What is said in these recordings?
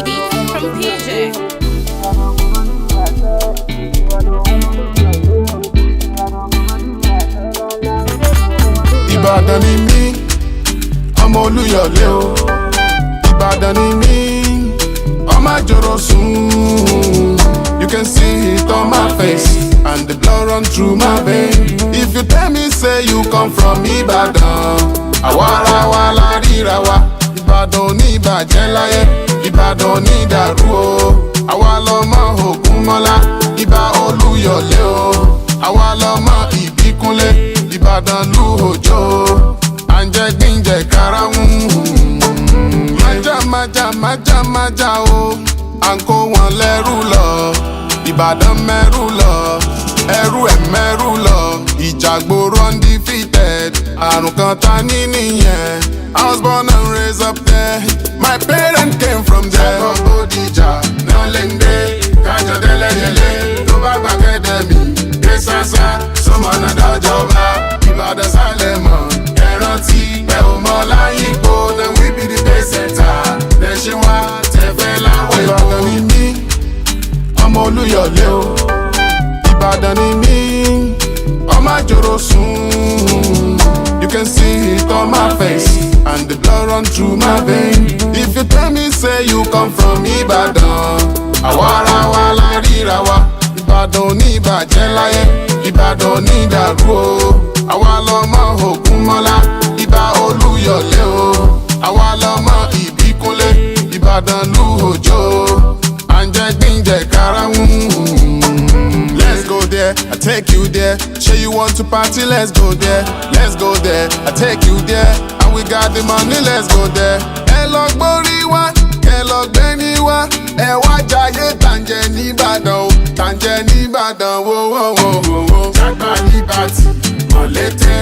Beats from PJ. Ìbàdàn ni mí, ọmọ Olúyọ̀lé o. Ìbàdàn ni mí, ọmọ àjòrò sùn. You can see it on my face and the blood run through my vein. If you tell me say you come from Ìbàdàn, àwa ara wa la ríra wa. Ìbàdàn ò ní ìbàjẹ́ láyé, Ìbàdàn ò ní ìdàrú o. Àwa lọmọ Ògúnmọ́lá, Ìbà Olúyọ̀lé o. Àwa lọmọ Ìbíkúnlé, Ìbàdàn lù òjò. À ń jẹ gbíǹjẹ karahun. Májà májà májà májà o, à ń kó wọn lẹ́rú lọ. Ìbàdàn mẹ́rù lọ, ẹrú ẹ̀ mẹ́rù lọ. Ìjàgboro undefeated, àrùn kan ta ní nìyẹn. I was born and raised up there, my parents came from there. Ẹ̀kọ́ Bódìjà náà lè ń dé, kájọ délẹ́dẹ́lé, tó bá gbàgede mi, dé sásá, sọmọ náà dájọba, Ìbàdàn sálẹ̀ mọ́, ẹ̀rántí ẹ ò mọ láyìnbó, na we be the best center, lẹ́ṣin wá tẹ̀fẹ́ láwọ̀ èkó. Ìbàdàn ni mí, ọmọ Olúyọ̀lé o. Ìbàdàn ni mí, ọmọ àjòrò sùn. You can see it on my face and the blood run through my vein. If you tell me say you come from Ìbàdàn, àwa ara wa la ríra wa. Ìbàdàn ò ní ìbàjẹ́ láyé, Ìbàdàn ò ní ìdàrú o. Àwa lọmọ Ògúnmọ́lá, Ìbà Olúyọ̀lé o. Àwa lọmọ Ìbíkúnlé, Ìbàdàn lù òjò. À ń jẹ gbíǹjẹ karahun. Let's go there, I take you there. Say you want to party, let's go there. Let's go there, I take you there. And we got the money, let's go there. Ẹ lọ gbórí wá, ẹ lọ gbẹ́ni wá. Ẹ wá jayé tàǹjẹ̀ nìbàdàn o, tàǹjẹ̀ nìbàdàn wo wo wo wo wo. Jágbá ní bàtì, mọ̀lété,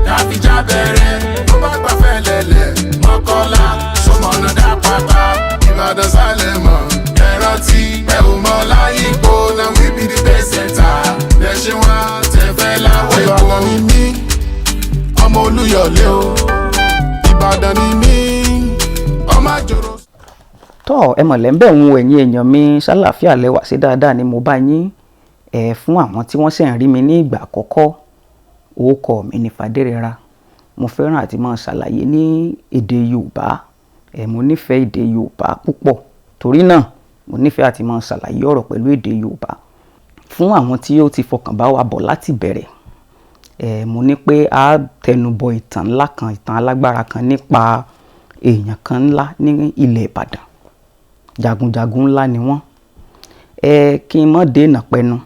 dáfíjà bẹ̀rẹ̀. Tó bá gbàfẹ́ lẹ̀lẹ̀, mọ́kànlá, sọmọnà dá pátá. Ìbàdàn sálẹ̀ mọ̀, ẹ rántí ẹ ò mọ láyìnbó, na we be the best center. Lẹ́ṣin wá tẹ̀fẹ́ láwọ̀ èkó. Ìbàdàn ni mí, ọmọ Olúyọ̀lé o. Ìbàdàn ni mí, ọmọ àjòrò. Tọ́ ẹ mọ̀lẹ́ ń bẹ̀ ń wo ẹ̀yin èèyàn mi, ṣàlàáfíà lẹ́wà sí dáadáa ni mo bá yín. Ẹ̀ fún àwọn tí wọ́n sì ń rí mi ní ìgbà àkọ́kọ́, orúkọ mi ni Fadérẹra. Mo fẹ́ràn àti máa ṣàlàyé ní èdè Yorùbá. Ẹ̀ mo nífẹ̀ẹ́ èdè Yorùbá púpọ̀. Torí náà, mo nífẹ̀ẹ́ àti máa ṣàlàyé ọ̀rọ̀ pẹ̀lú èdè Yorùbá. Fún àwọn tí ó ti fọkàn bá wa bọ̀ láti bẹ̀rẹ̀, ẹ̀ mo ní pé a tẹnubọ ìtàn ńlá kan, ìtàn alágbára kan nípa èèyàn kan ńlá ní ilẹ̀ Ìbàdàn. Jagunjagun ńlá ni wọ́n. Ẹ kí n má dènà pẹnu.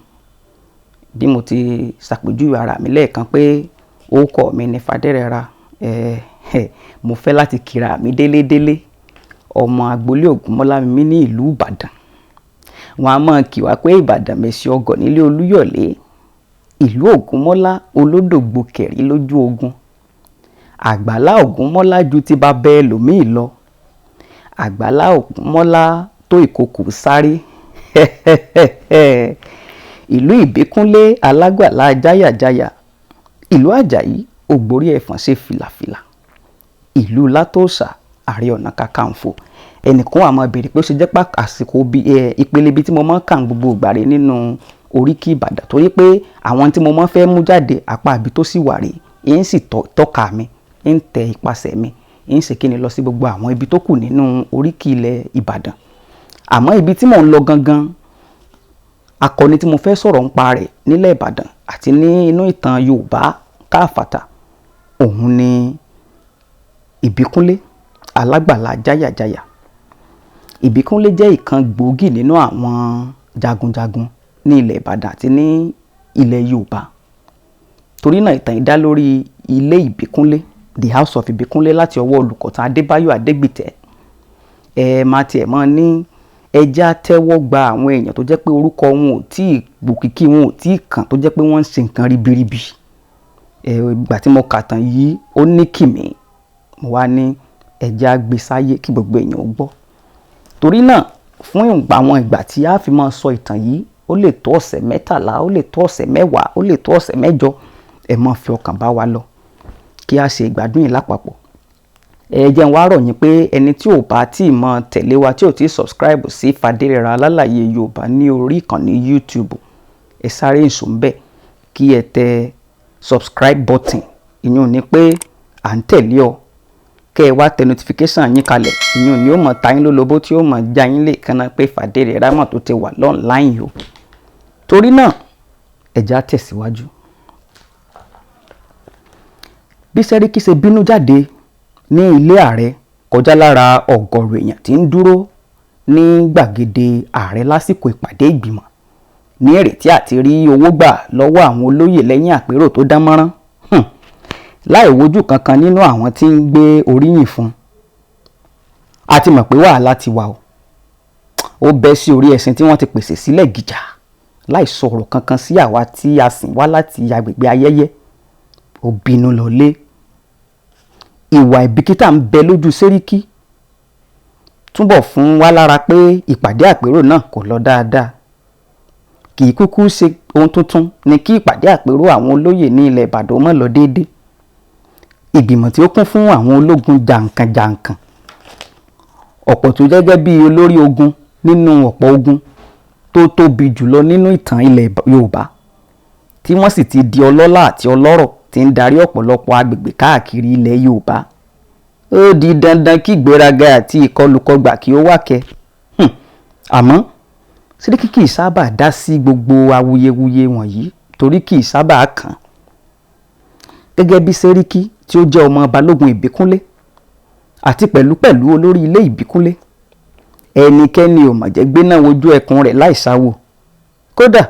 Bí mo ti ṣàpèjúwe ara mi lẹ́ẹ̀kan pé orúkọ mi ni Fadérẹra. Ẹ mo fẹ́ láti kíra mi délédélé. Ọmọ agboolé Ògúnmọ́lá mi mí ní ìlú Ìbàdàn. Wọ́n á máa kí wa pé Ìbàdàn mèsì ọgọ̀ nílé Olúyọ̀lé. Ìlú Ògúnmọ́lá olódògbò kẹ̀rí lójú ogun. Àgbàlá Ògúnmọ́lá ju ti baba ẹlòmíì lọ. Àgbàlá Ògúnmọ́lá tó ìkòkò sáré. Ìlú Ìbíkúnlé alágbàlá jáyàjáyà. Ìlú Àjàyí ògbórí ẹ̀fọ̀n ṣe fìlàfìlà. Ìlú Látòòṣà Ààrẹ Ọ̀nà Kakanfò. Ẹnìkan á máa béèrè pé ó ṣe jẹ́ pé àsìkò bí ẹ ìpele ibi tí mo máa ń kà gbogbo ìgbà rè nínú oríkì Ìbàdàn, torí pé àwọn tí mo máa ń fẹ́ mú jáde apá ibi tó sì wà rè é, ń sì tọ́ka mi, ń tẹ ipasẹ̀ mi, ń ṣe kíni lọ sí gbogbo àwọn ibi tó kù nínú oríkì ilẹ̀ Ìbàdàn. Àmọ́ ibi tí mò ń lọ gangan, akọni tí mo fẹ́ sọ̀rọ̀ ńpa rẹ̀ nílẹ̀ Ìbàdàn àti ní inú ìtàn Yorùbá káàfàtà, òun ni Ìbíkúnlé alágbàlá jáyàjáyà. Ìbíkúnlé jẹ́ ìkan gbòógì nínú àwọn jagunjagun ní ilẹ̀ Ìbàdàn àti ní ilẹ̀ Yorùbá. Torí náà ìtàn yìí dá lórí ilé Ìbíkúnlé, the house of Ìbíkúnlé, láti ọwọ́ olùkọ́tàn Adébáyọ̀ Adégbìtẹ́. Ẹ máa tiẹ̀ mọ́ ní ẹja tẹ́wọ́ gba àwọn èèyàn tó jẹ́ pé orúkọ wọn ò tí ì gbòkìkí, wọn ò tí ì kàn, tó jẹ́ pé wọ́n ń ṣe nǹkan ribiribi. Ẹ ìgbà tí mo kà tán yìí, ó ní kìmí. Mo wá ní ẹja gbé sáyé kí gbogbo èèyàn ó gbọ́. Torí náà, fún àwọn ìgbà tí a fi máa sọ ìtàn yìí, ó lè tó ọ̀sẹ̀ 13, ó lè tó ọ̀sẹ̀ 10, ó lè tó ọ̀sẹ̀ 8. Ẹ máa fi ọkàn bá wa lọ. Kí a ṣe ìgbádùn yìí lápapọ̀. Ẹ jẹ́ n wá rọ̀ yín pé ẹni tí ò bá tí ì mọ tẹ̀lé wa, tí ò tí ì subscribe sí Fadérẹra Alálàyé Yorùbá ní orí ìkànnì YouTube, ẹ sáré ìṣó ń bẹ̀ kí ẹ tẹ subscribe button. Ìyún ni pé à ń tẹ̀lé ọ, kẹ́ ẹ wá tẹ notification yín kalẹ̀. Ìyún ni ó mọ̀ ta yín lólobó, tí ó mọ̀ já yín lè kánná pé Fadérẹra mọ̀ tó ti wà l'online o. Torí náà, ẹ já tẹ̀síwájú. Bí Sẹ́ríkì ṣe bínú jáde ní ilé ààrẹ kọjá lára ọ̀gọ̀rọ̀ èèyàn tí ń dúró ní gbàgede ààrẹ lásìkò ìpàdé ìgbìmọ̀ ní ìrètí àti rí owó gbà lọ́wọ́ àwọn olóyè lẹ́yìn àpérò tó dán mọ́rán, láì wojú kankan nínú àwọn tí ń gbé oríyìn fún un, a ti mọ̀ pé wàhálà ti wà o. Ó bẹ́ sí orí ẹṣin tí wọ́n ti pèsè sílẹ̀ gìjà láì sọ̀rọ̀ kankan sí àwa tí a sìn wá láti agbègbè ayẹyẹ. Ó bínú lọlé. Ìwà ìbìkítà ń bẹ lójú Sẹ́ríkì túbọ̀ fún wa lára pé ìpàdé àpérò náà kò lọ dáadáa. Kì í kúkú ṣe ohun tuntun ni kí ìpàdé àpérò àwọn olóyè ní ilẹ̀ Ìbàdàn má lọ déédé. Ìgbìmọ̀ tí ó kún fún àwọn ológun jàǹkànjàǹkàn, ọ̀pọ̀ tó gẹ́gẹ́ bí olórí ogun nínú ọ̀pọ̀ ogun tó tóbi jùlọ nínú ìtàn ilẹ̀ Yorùbá, tí wọ́n sì ti di ọlọ́lá àti ọlọ́rọ̀ tí ń darí ọ̀pọ̀lọpọ̀ agbègbè káàkiri ilẹ̀ Yorùbá. Ó di dandan kí ìgbéraga àti ìkọlùkọgbà kí ó wà kẹ́. Àmọ́ Sẹ́ríkì kì í sábà dá sí gbogbo awuyewuye wọ̀nyí torí kì í sábà kàn. Gẹ́gẹ́ bí Sẹ́ríkì tí ó jẹ́ ọmọ Balógun Ìbíkúnlé àti pẹ̀lúpẹ̀lú olórí ilé Ìbíkúnlé, ẹnikẹ́ni ò mọ̀ jẹ́ gbéná wojú ẹkùn rẹ̀ láì sáwò. Kódà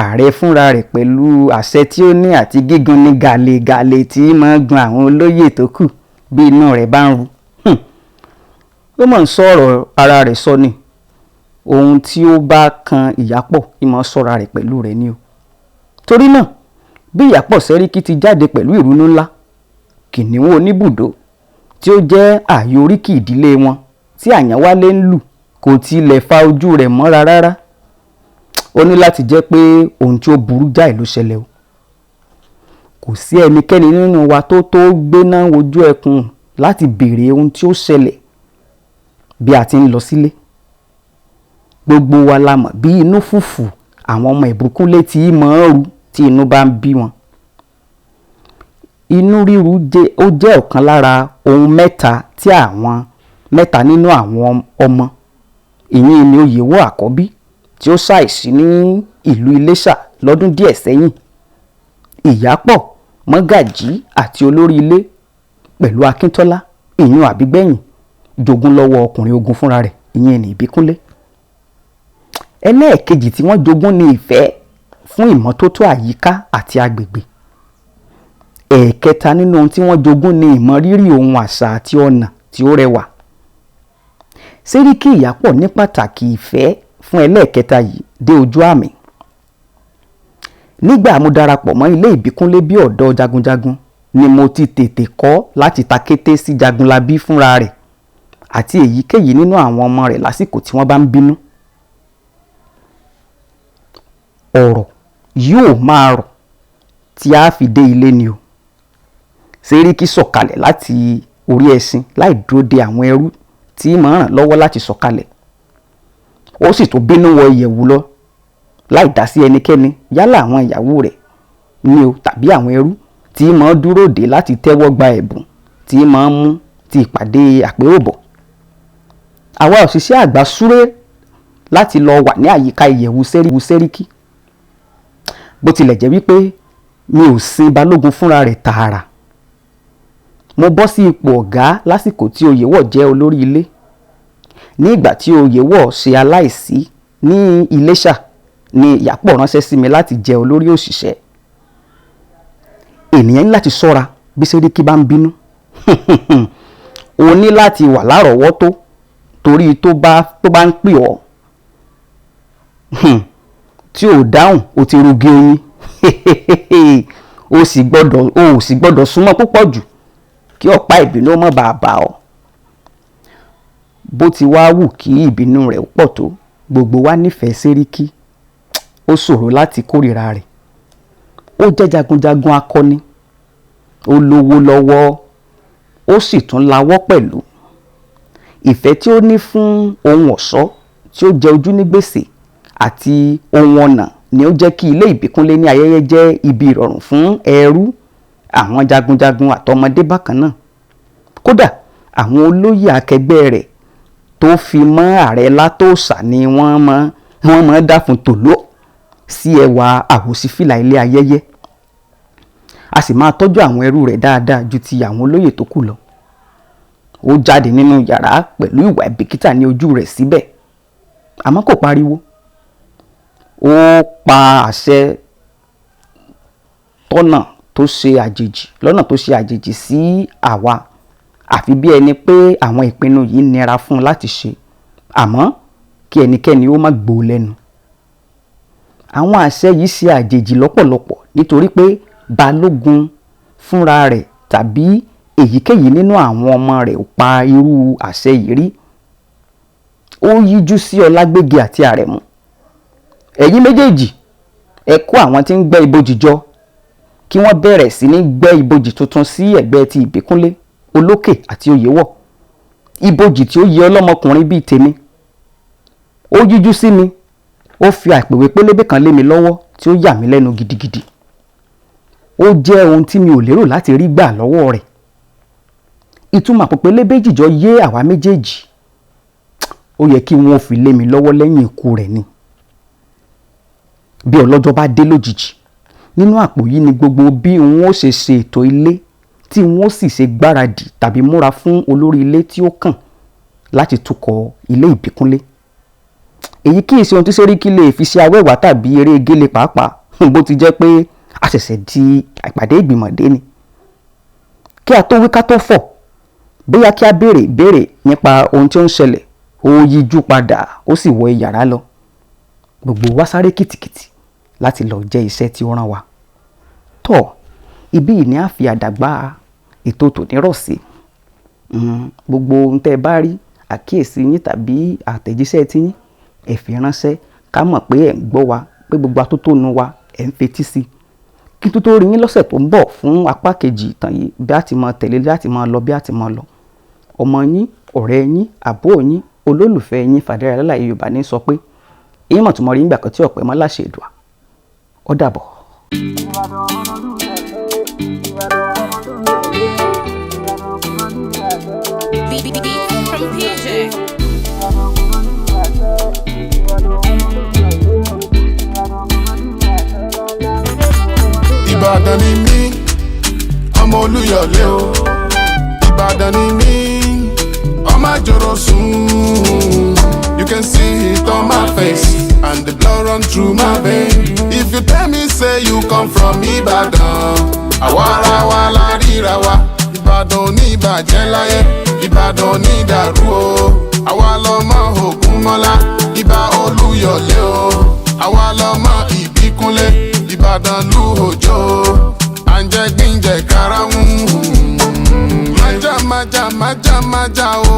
ààrẹ fúnra rẹ̀ pẹ̀lú àṣẹ tí ó ní àti gígùn ní gàlégàlé tí máa ń gun àwọn olóyè tó kù bí inú rẹ̀ bá ń ru. Ó mọ̀ ń sọ̀rọ̀ ara rẹ̀ sọ ni. Ohun tí ó bá kan Ìyápọ̀ ìmọ̀ sọ̀ra rẹ̀ pẹ̀lú rẹ̀ ni o. Torí náà, bí Ìyápọ̀ Sẹ́ríkì ti jáde pẹ̀lú ìrunú ńlá, kìnìún oníbùdó tí ó jẹ́ ààyò oríkì ìdílé wọn tí Àyànwálé ń lù kò tilẹ̀ fa ojú rẹ̀ mọ́ra rárá. Ó ní láti jẹ́ pé ohun tí ó burú jáì ló ṣẹlẹ̀ o. Kò sí ẹnikẹ́ni nínú wa tó tó gbéná wojú ẹkùn láti béèrè ohun tí ó ṣẹlẹ̀ bí a ti ń lọ sílé. Gbogbo wa la mọ̀ bí inú fùfù àwọn ọmọ Ìbíkúnlé tí mọ̀ ń ru tí inú bá ń bí wọn. Inú ríru ó jẹ́ ọ̀kan lára ohun mẹ́ta tí àwọn mẹ́ta nínú àwọn ọmọ ìyín ni Oyèwọ̀ àkọ́bí tí ó ṣàìsí ní ìlú Iléṣà lọ́dún díẹ̀ sẹ́yìn, Ìyápọ̀ mọ́gàjí àti olórí ilé pẹ̀lú Akíntọ́lá ìyún àbígbẹ̀yìn jogún lọ́wọ́ ọkùnrin ogun fúnra rẹ̀, ìyẹn ní Ìbíkúnlé. Ẹlẹ́ẹ̀kejì tí wọ́n jogún ní ìfẹ́ fún ìmọ́tótó àyíká àti agbègbè. Ẹ̀ẹ̀kẹta nínú ohun tí wọ́n jogún ní ìmọrírì ohun àṣà àti ọ̀nà tí ó rẹwà. Sẹ́ríkì Ìyápọ̀ ní pàtàkì ìfẹ́ fún ẹlẹ́ẹ̀kẹta yìí dé ojú àmì. Nígbà mo darapọ̀ mọ́ ilé Ìbíkúnlé bí ọ̀dọ́ jagunjagun ni mo ti tètè kọ́ láti ta kété sí Jagunlabí fúnra rẹ̀ àti èyíkéyìí nínú àwọn ọmọ rẹ̀ lásìkò tí wọ́n bá ń bínú. Ọ̀rọ̀ yóò máa rọ̀ tí a fi dé ilé ni o. Sẹ́ríkì sọ̀kalẹ̀ láti orí ẹṣin láì dúró de àwọn ẹrú tí máa ràn lọ́wọ́ láti sọ̀kalẹ̀. Ó sì tún bínú wọ ìyẹ̀wù lọ láì dá sí ẹnikẹ́ni, yálà àwọn ìyàwó rẹ̀ ni o tàbí àwọn ẹrú tí máa dúró dè láti tẹ́wọ́ gba ẹ̀bùn tí máa mú ti ìpàdé àpérò bọ̀. Àwa òṣìṣẹ́ àgbà súré láti lọ wà ní àyíká ìyẹ̀wù Sẹ́ríkì. Bó tilẹ̀ jẹ́ wípé mi ò sin Balógun fúnra rẹ̀ tààrà, mo bọ́ sí ipò ọ̀gá lásìkò tí Oyèwọ̀ jẹ́ olórí ilé. Ní ìgbà tí Oyèwọ̀ ṣe aláìsí ní Iléṣà ni Ìyápọ̀ ránṣẹ́ sí mi láti jẹ́ olórí òṣìṣẹ́. Ènìyàn ní láti ṣọ́ra bí Sẹ́ríkì bá ń bínú. O ní láti wà lárọ̀ọ́wọ́tó torí tó bá ń pè ọ́ tí ò dáhùn, o ti rugi oyin. O sì gbọ́dọ̀ súnmọ́ púpọ̀ jù kí ọ̀pá ìbínú má bàa bà ọ́. Bó ti wá wù kí ìbínú rẹ̀ pọ̀ tó, gbogbo wa nífẹ̀ẹ́ Sẹ́ríkì. Ó ṣòro láti kórìíra rẹ̀. Ó jẹ́ jagunjagun akọni. Ó lówó lọ́wọ́, ó sì tún lawọ́ pẹ̀lú. Ìfẹ́ tí ó ní fún ohun ọ̀ṣọ́ tí ó jẹ ojú ní gbèsè àti ohun ọnà ni ó jẹ́ kí ilé Ìbíkúnlé ní Ayẹ́yẹ́ jẹ́ ibi ìrọ̀rùn fún ẹrú, àwọn jagunjagun àtọmọdé bákan náà. Kódà àwọn olóyè akẹgbẹ́ rẹ̀ tó fi mọ́ ààrẹ Látòósà ni wọ́n mọ́ dáfun tòló sí ẹwà àwòṣífìlà ilé Ayẹ́yẹ́. A sì máa tọ́jú àwọn ẹrú rẹ̀ dáadáa ju ti àwọn olóyè tó kù lọ. Ó jáde nínú yàrá pẹ̀lú ìwà ìbìkítà ní ojú rẹ̀ síbẹ̀, àmọ́ kò pariwo. Ó pa àṣẹ tọ́nà tó ṣe àjèjì lọ́nà tó ṣe àjèjì sí àwa, àfi bí ẹni pé àwọn ìpinnu yìí nira fún un láti ṣe, àmọ́ kí ẹnikẹ́ni ó má gbó lẹ́nu. Àwọn àṣẹ yìí ṣe àjèjì lọ́pọ̀lọpọ̀ nítorí pé Balógun fúnra rẹ̀ tàbí èyíkéyìí nínú àwọn ọmọ rẹ̀ ò pa irú àṣẹ yìí rí. Ó yíjú sí Ọlágbégi àti Àrẹ̀mú. Ẹ̀yin méjèèjì, ẹ kó àwọn tí ń gbẹ́ ibojì jọ kí wọ́n bẹ̀rẹ̀ sí ní gbẹ́ ibojì tuntun sí ẹ̀gbẹ́ ti Ìbíkúnlé, Olókè àti Oyèwọ̀, ibojì tí ó yẹ ọlọ́mọkùnrin bíi tèmi. Ó yíjú sí mi, ó fi àpèwé pélébé kan lé mi lọ́wọ́ tí ó yà mí lẹ́nu gidigidi. Ó jẹ́ ohun tí mi ò lérò láti rí gbà lọ́wọ́ rẹ̀. Ìtumọ̀ àpò pélébé jìjọ yé àwa méjèèjì. Ó yẹ kí wọ́n fi lé mi lọ́wọ́ lẹ́yìn ikú rẹ̀ ni. Bí ọlọ́jọ́ bá dé lójijì, nínú àpò yìí ni gbogbo bí n ó ṣe ṣe ètò ilé tí n ó sì ṣe gbáradì tàbí múra fún olórí ilé tí ó kàn láti tukọ̀ ilé Ìbíkúnlé. Èyí kì í ṣe ohun tí Sẹ́ríkí lè fi ṣe awẹ́wà tàbí eré gélé pàápàá, bó ti jẹ́ pé a ṣẹ̀ṣẹ̀ di ìpàdé ìgbìmọ̀ dé ni. Kí a tó wí ká tó fọ̀, bóyá kí a béèrè ìbéèrè nípa ohun tí ó ń ṣẹlẹ̀, ó yíjú padà ó sì wọ ìyàrá lọ. Gbogbo wa sáré kìtìkìtì láti lọ jẹ́ iṣẹ́ tí ó rán wa. Tọ́, ibí yìí ni a fi àdàgbà ètò tòní rọ̀ sí. Gbogbo ohun tẹ́ ẹ bá rí, àkíyèsí yín tàbí àtẹ̀jíṣẹ́ tí yín, ẹ fi ránṣẹ́ ká mọ̀ pé ẹ̀ ń gbọ́ wa, pé gbogbo atótónu wa ẹ̀ ń fetí sí. Kí n tó rí yín lọ́sẹ̀ tó ń bọ̀ fún apá kejì ìtàn yìí, bí a ti máa tẹ̀lé, bí a ti máa lọ, bí a ti máa lọ. Ọmọ yín, ọ̀rẹ́ yín, àbúrò yín, olólùfẹ́ yín Fàdérà Alálàyé Yorùbá ní sọ pé ìmọ̀ tó mọ rí nígbà kan tí ọ̀pẹ mọ́ láṣẹ Èdùà. Ó dàbọ̀. Beats from PJ. Ìbàdàn ni mí, ọmọ Olúyọ̀lé o. Ìbàdàn ni mí, ọmọ àjòrò sùn. You can see it on my face and the blood run through my vein. If you tell me say you come from Ìbàdàn, àwa ara wa la ríra wa. Ìbàdàn ò ní ìbàjẹ́ láyé, Ìbàdàn ò ní ìdàrú o. Àwa lọmọ Ògúnmọ́lá, Ìbà Olúyọ̀lé o. Àwa lọmọ Ìbíkúnlé, Ìbàdàn lú òjò. À ń jẹ gbíǹjẹ karahun. Májà májà májà májà o.